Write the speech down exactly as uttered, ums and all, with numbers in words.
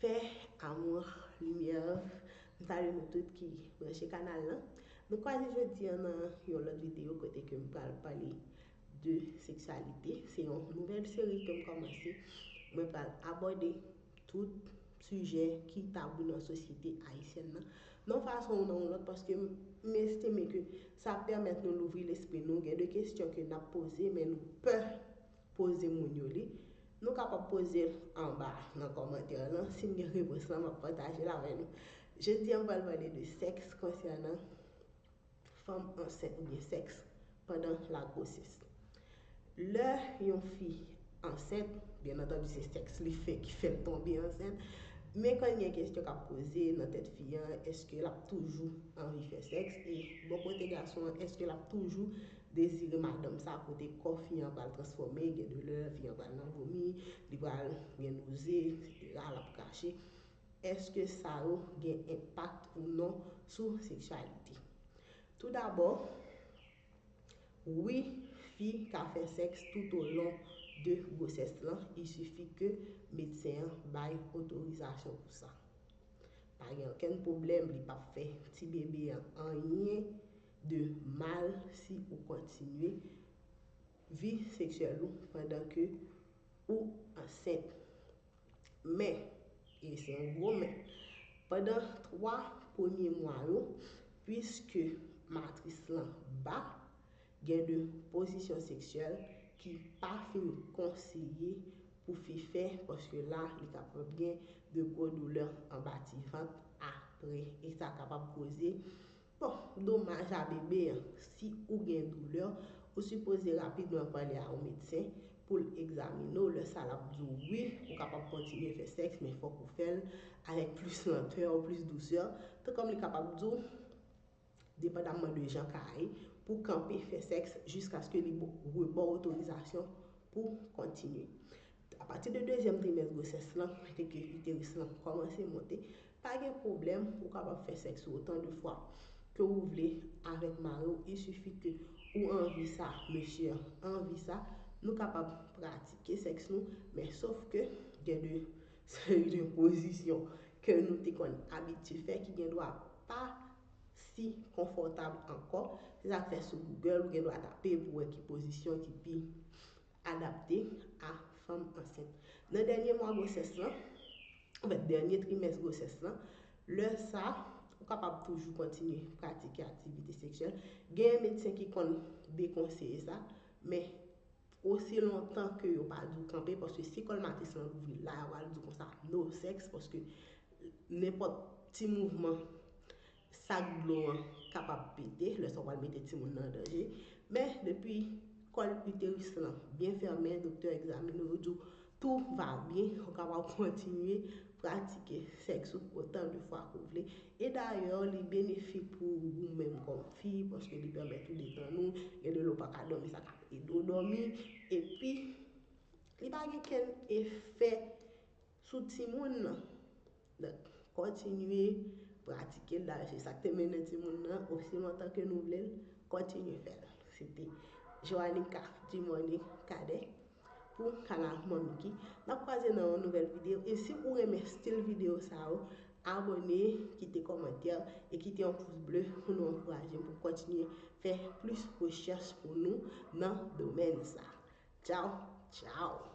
Paix, amour, lumière. M salye nou tout ki branche kanal lan. Nou kwaze jodi a nan yon lòt videyo kote ke m pral pale de seksyalite. Se yon nouvèl seri ke m kòmanse. Mwen pral abòde tout sijè ki tabou nan sosyete ayisyèn nan, nan yon fason ou nan yon lòt, paske m estime ke sa ap pèmèt nou louvri lespri nou. Gen de kesyon ke n ap poze, men nou pè poze moun yo li. Nou kapab poze l anba nan kòmantè lan. Si m gen repons lan, m ap pataje l avè nou. Jodi a, m pral pale de sèks konsènan fanm ansent oubyen sèks pandan la gwosès. Lè yon fi ansent, byen antandi, se sèks li fè ki fè l tonbe ansent. Men kan gen kesyon k ap poze nan tèt fi an, èske l ap toujou anvi fè sèks? E bò kote gason an, èske l ap toujou dezire madanm sa kote kò fi an pral transfòme, gen de lè fi an pral nan vomi, li pral gen noze, etsetera, l ap krache. Èske sa yo gen enpak ou non sou seksyalite? Toudabò, wi, fi ka fè sèks toutolon de gwosès lan, il suffit ke medsen an bay otorizasyon pou sa. Pa gen okenn pwoblèm, li p ap fè ti bebe an anyen de mal si ou kontinye vi seksyèl ou pandan ke ou ansent. Men, e se yon gwo men, pandan twa premye mwa yo, piske matris lan ba, gen de pozisyon seksyèl ki pa fin konseye pou fi fè, paske la, li kapab gen de gwo doulè anba ti vant apre, e sa kapab koze Bon, domaj a bebe an. Si ou gen doulè, ou sipoze rapidman pale a yon medsen pou l egzamine w. Lè sa l ap di w wi, ou kapab kontinye fè sèks, men fòk ou fè l avèk plis lantè ou plis dousè. Tan kòm li kapab di w, depandamman de jan ka ye, pou kanpe fè sèks jiskaske li bo- rebò otorizasyon pou kontinye. Apati de dezyèm trimès gwosès lan, kote ke iteris lan kòmanse monte, pa gen pwoblèm, ou kapab fè sèks ou otan de fwa ke ou vle avèk mari w. Il suffit ke ou anvi sa, mesye an anvi sa, nou kapab pratike sèks nou, men sof ke gen de seri de pozisyon ke nou te konn abitye fè ki gen dwa pa si konfòtab ankò. Se sa k fè sou Google, ou gen dwa tape pou wè ki pozisyon ki pi adapte a fanm ansent. Nan dènye mwa gwosès lan, anfèt, dènye trimès gwosès lan, lè sa, ou kapab toujou kontinye pratike aktivite seksyèl. Gen medsen ki konn dekonseye sa, men osi lontan ke yo pa di w kanpe, paske si kòl matris lan louvri la, yo pral di w konsa, no sèks, paske nenpòt ti mouvman sak dlo an kapab pete, lè sa w pral mete timoun nan an danje. Men, depi kòl iteris lan byen fèmen, doktè egzamine w, yo di w tout va byen, ou kapab kontinye pratike sèks ou otan de fwa ke w vle. E dayè, li benefik pou ou menm kòm fi, paske li pèmèt ou detann ou, gen de lè w pa ka dòmi, sa ka ede w dòmi. Epi, li pa gen kenn efè sou timoun nan. Donk, kontinye pratike l, dayè se sa k te mennen timoun nan, osi lontan ke nou vle l, kontinye fè l. Se te Joanica Dumornay Cadet pou kanal Manmiki. N ap kwaze nan yon nouvèl videyo. E si ou renmen stil videyo sa yo, abòne, kite kòmantè e kite yon pous ble pou nou ankouraje m pou kontinye fè plis rechèch pou nou nan domèn sa. Tchaw, tchaw!